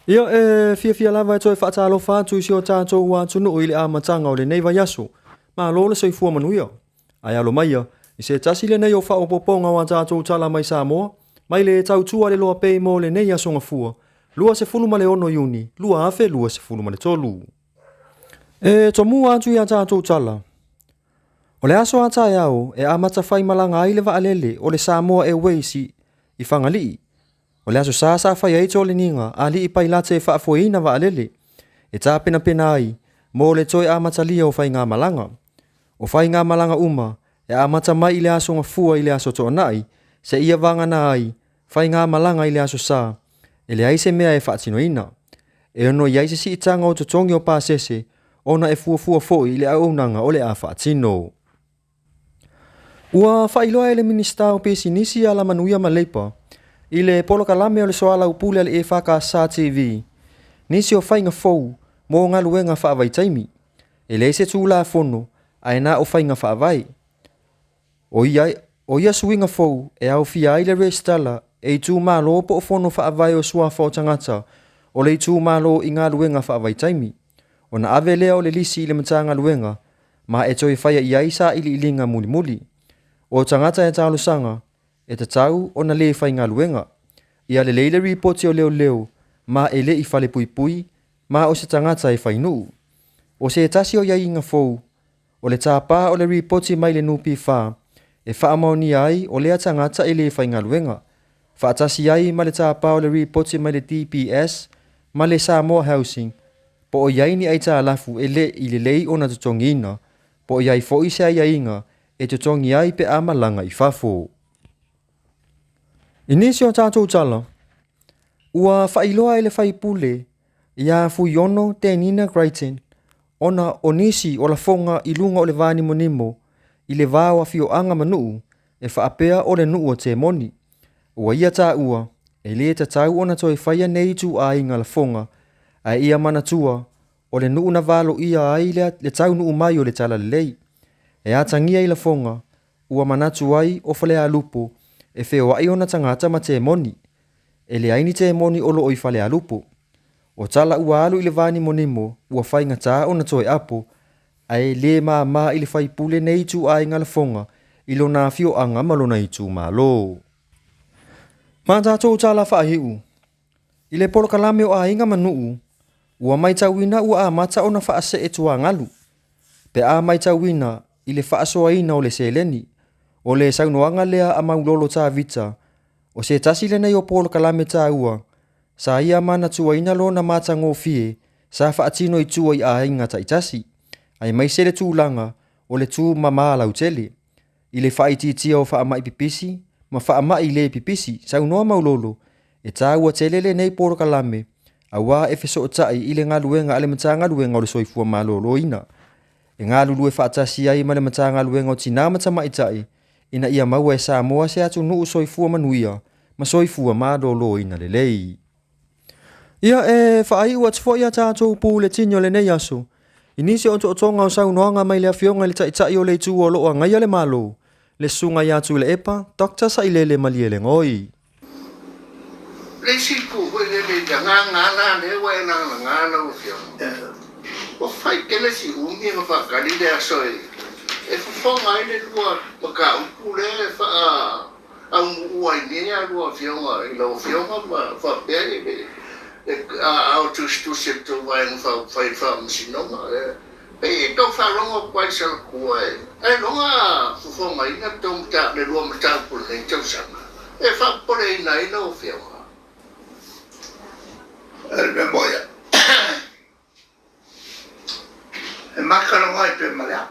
Ia, e fiafia lava e toe faatalofa atu i si o tatou atunuu i le amataga o lenei vaiaso. Malo le soifua manuia. Ae alo maia, i se tasi lenei o faaopoopoga o a tatou tala mai Samoa, mai le tautua le loa pei mo lenei aso Gafua, 26 Iuni 2023. E tomua atu i a tatou tala. O le aso a taeao e amata faimalaga ai le vaalele o le Samoa Airways i Fagalii. O le aso Sa sa fai ai toleniga a alii pailate e faafoeina vaalele, e tapenapena ai mo le toe amatalia o faigamalaga. O faigamalaga uma e amata mai i le aso Gafua i le aso Toonai seia vagana ai faigamalaga i le aso Sa, e leai se mea e faatinoina. E ono i ai se siitaga o totogi o pasese ona e fuafua foi i le auaunaga o le a faatino. Ua faailoa e le Minisita o Pisinisi, Alamanuia ma Leipa i le polokalame o le soalaupule a le EFKS TV nisi o faiga fou mo galuega faavaitaimi. E leai se Tulafono ae na o faiga faavae. O ia suiga fou e aofia ai le resitala e itumalo po o fono faavae o suafa o tagata o le itumalo i galuega faavaitaimi, ona ave lea o le lisi i le Matagaluega ma e toe faia i ai sailiiliga mulimuli. O tagata e talosaga e tatau ona le faigaluega. Ia lelei le ripoti o leoleo ma e le i falepuipui ma o se tagata e fainuu. O se tasi o aiaiga fou, o le tapa o le ripoti mai le NPF e faamaonia ai o lea tagata e le faigaluega, faatasi ai ma le tapa o le ripoti mai le DBS ma le Samoa Housing po o i ai ni aitalafu e le i lelei ona totogiina, po o i ai foi se aiaiga e totogi ai pe a malaga i fafo. I nisi o tatou tala, ua faailoa e le faipule ia Fuiono Tenina Crichton ona o nisi o lafoga i luga o le vanimonimo i le va o afioaga ma nuu e faapea o le nuu o Temoni. Ua ia taua e le tatau ona toe faia nei ituaiga lafoga, ae ia manatua o le nuu na valoia ai le taunuu mai o le talalelei. E atagia i lafoga ua manatu ai o Falealupo e feoai ona tagata ma Temoni. E leai ni Temoni o loo i Falealupo. O tala ua alu i le vanimonimo ua faigata ona toe apo, ae le māmā i le faipule nei ituaiga lafoga i lona afioaga ma lona itumalo. Ma tatou tala faaiu, i le polokalame o Aiga ma Nuu, ua matauina ua amata ona faasee tuagalu, pe a matauina i le faasoaina o le seleni. O le saunoaga lea a Maulolo Tavita, o se tasi lenei o polokalame taua sa ia manatuaina lona matagofie sa faatino i tua i aiga taitasi, aemaise le tulaga o le tumama lautele i le faaitiitia o faamai pipisi ma faamai le pipisi. Saunoa Maulolo e taua tele lenei polokalame auā e fesootai i le galuega a le Matagaluega o le Soifua Maloloina, e galulue faatasi ai ma le Matagaluega o Tinā ma Tamaitai ina ia maua e Samoa se atunuu soifua manuia ma soifua maloloina lelei. Ia, e faaiu atu foi a tatou puletini o lenei aso i nisi o otootoga o saunoaga mai le Afioga i le Taitai o le Itu o loo agaia le Malo, le Susuga ia Tuilaepa Dr. Sailele Malielegaoi. Le isi itu foi lele i le agaga lava lea ua e lagalaga lau Afioga, ua fai tele si umi ona faatali le aso e fofoga ai le lua mataupu lea e faaaumuua ai nei a lua Afioga i lau Afioga ma faapea i le ao tusitusi e le tou Vaega Faaupufai i le Faamasinoga. Pei e tau faalogo atu ai i Salatua e ailoga fofogaina le lua mataupu i lenei tausaga e faapopoleina ai lau Afioga. O le mea moni lava, e maka loga ai pe ma le a.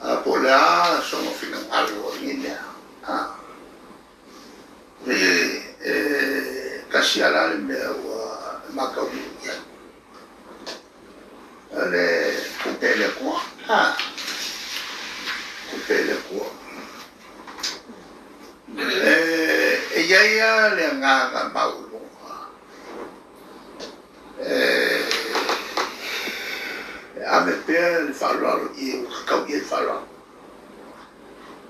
A po o le a sona finagalo o lenei mea. E tasi lava la le mea ua mataunuu i ai. O le tupe i le Atua. Tupe i le Atua. E i ai lava le agaga maualuga e ave pea le faaaloalo i e ua tatau i ai le faaaloalo.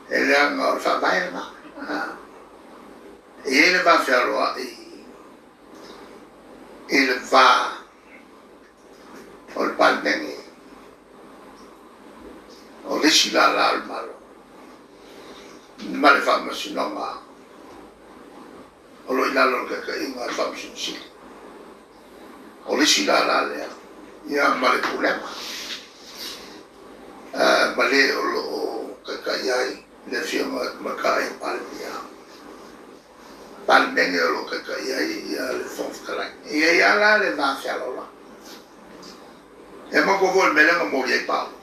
E leaga o le faavae lena. E i ai le vafealoai. i le va o le Palemene o le isi lala o le Malo ma le Faamasinoga o lo o i lalo o le taitaiga a le Faamasino Sili. O le isi lala lea, ia ma le Pulega ma le o lo o taitai ai le Afioga i le Tamaitai Palemia. Palemene o lo o taitai ai le Fofoga Fetalai. E i ai lava la le va fealoaloai. E manatua foi le mea lea na moli ai Paolo,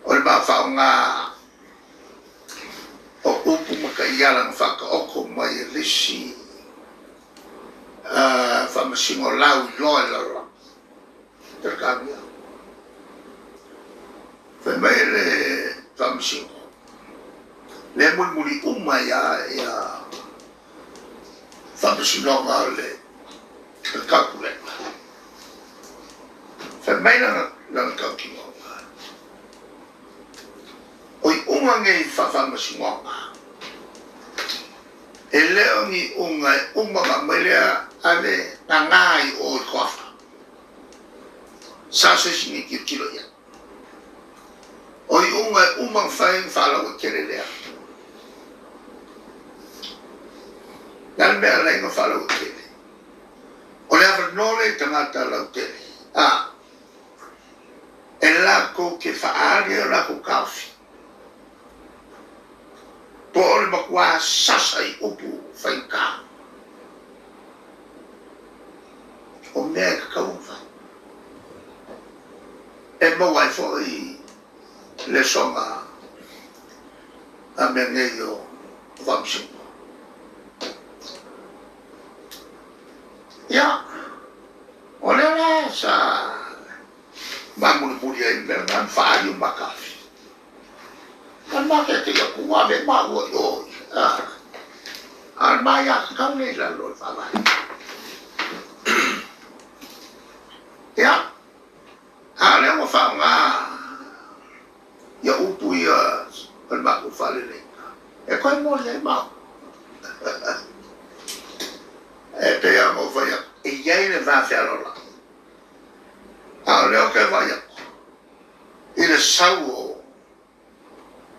o le ma faaaoga o upu ma taiala na faataoto mai e le isi Faamasino lauiloa i le lalolagi i Peretania. Fai mai le Faamasino, lea e mulimuli uma ai lava Faamasinoga o le Taupulega. Fai mai lana tautinoga, o iuga nei faa-Faamasinoga, e le o ni iuga e uma ona aumai lea ave nana i o i Toafa, sa se isi nei tilotilo i ai. O iuga e uma ona fai ona faalauaitele lea. O le a le mea e ala ai ona faalauaitele? O le avanoa lea i tagata lautele, e latou te faaali ai o latou taofi, po o le matua sasa i upu faigata, o mea e tatau ona fai. E maua ai foi lesona a mea nei o Faamasino. Ia, o lea la sa ma mulimuli ai i le mea lena ma faaali o ma taofi. O le ma teetee atu ua ave ai maua i o, a o le ma aiatatau lea i lalo o le Faavae. Ia, a o lea ua faaaoga upu ia o le matou faaleleiga e toe moli ai maua. E pei lava ona ou fai atu, e i ai le va fealoaloai, a o lea ou te vaai atu i le sau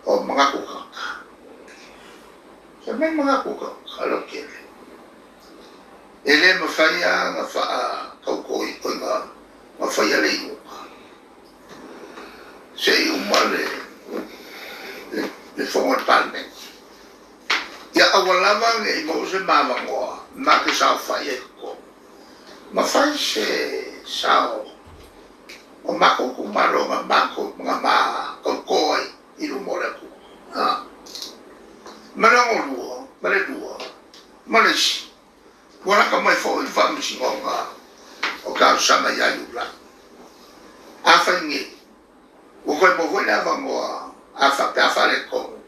o manatu o tagata. Fai mai manatu o tagata lautele, e le mafai lava ona faatauto ona faia le iuga se i uma le fono a le Palemene. Ia aua lava ne i maua se ma avanoa ma te saofai ai i totonu ma fai se sao o matou itumalo na ma tauto ai i luma o le atunuu. Ma le 62, ma le 2, ma le isi, ua lata mai foi le Faamasinoga o Talosaga ia Iulai. Afai nei ua toe maua foi le avanoa pe a faaletonu,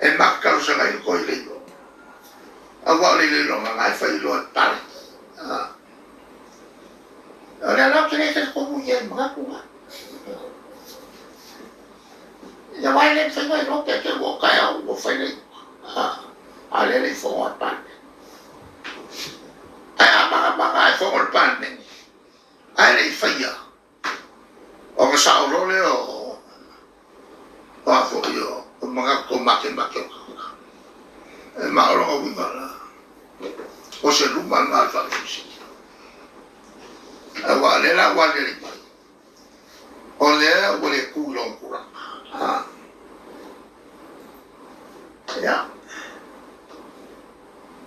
e ma te talosaga ai le toe iloiloga, aua o le iloiloga lena e fai loa e palagi. O lea la ou te le talitonu i ai i manatu na. Aua e le mafai ona iloa pe te i ua taeao ua fai le iuga, a o lea e le i fono lava le Palemene. Ae a magamag lava e fono le Palemene ae le i faia, ona sao loa lea o a foi o manatu taumatemate o tagata. Ma o lona uiga la, o se luma lena o le Faamasino Sili. Aua o lea la ua aliali mai, o lea ua le tu i lona tulaga. Ia,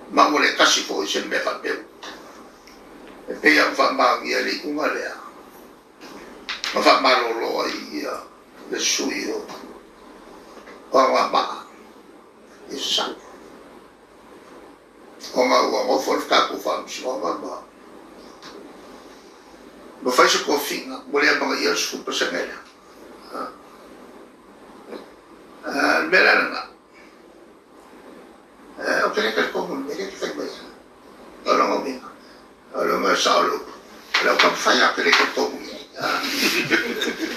ma ua le tasi foi se mea faapea. E pei lava ona faamaonia i le iuga lea, na faamalolo ai le sui o Anoamaa i Sasae, ona ua nofo le tatou Faamasinoga ma fai se tofiga ua le amanaia le 10% lea. O le mea la lena, ou te le talitonu i le mea lea e te fai mai ai. O lona uiga, o le mea sao o le upu, o le au taumafai lava ou te le talitonu i ai.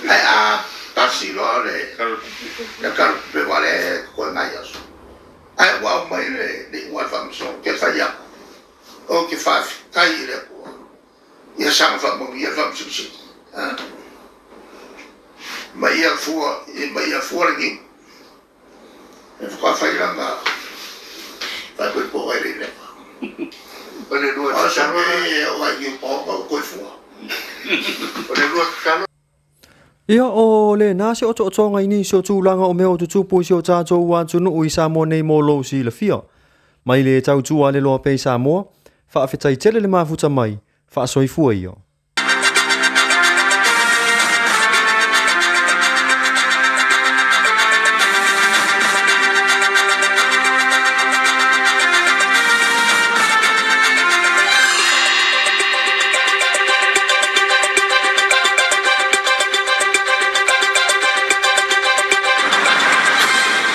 Ae a pasi loa le Tala o le Tupe aua o lea e totoe nai aso, ae ua aumai le iuga a le Faamasinoga, ou te fai atu, Ou te faafetai i le Atua, ia saga faamanuia le Faamasino Sili, ma ia fua, ma ia fua le niu. E faatoa fai lana faaipoipoga e le i leva. O le lua O se tatalo mea e oo lava i Niupaoga ua toe fua. O le lua tatalo. Ia, o lena se otootoga i nisi o tulaga o mea o tutupu i si o tatou atunuu i Samoa nei mo lou silafia. Mai le tautua a le Loa pea i Samoa, faafetai tele le mafuta mai, faasoifua ia.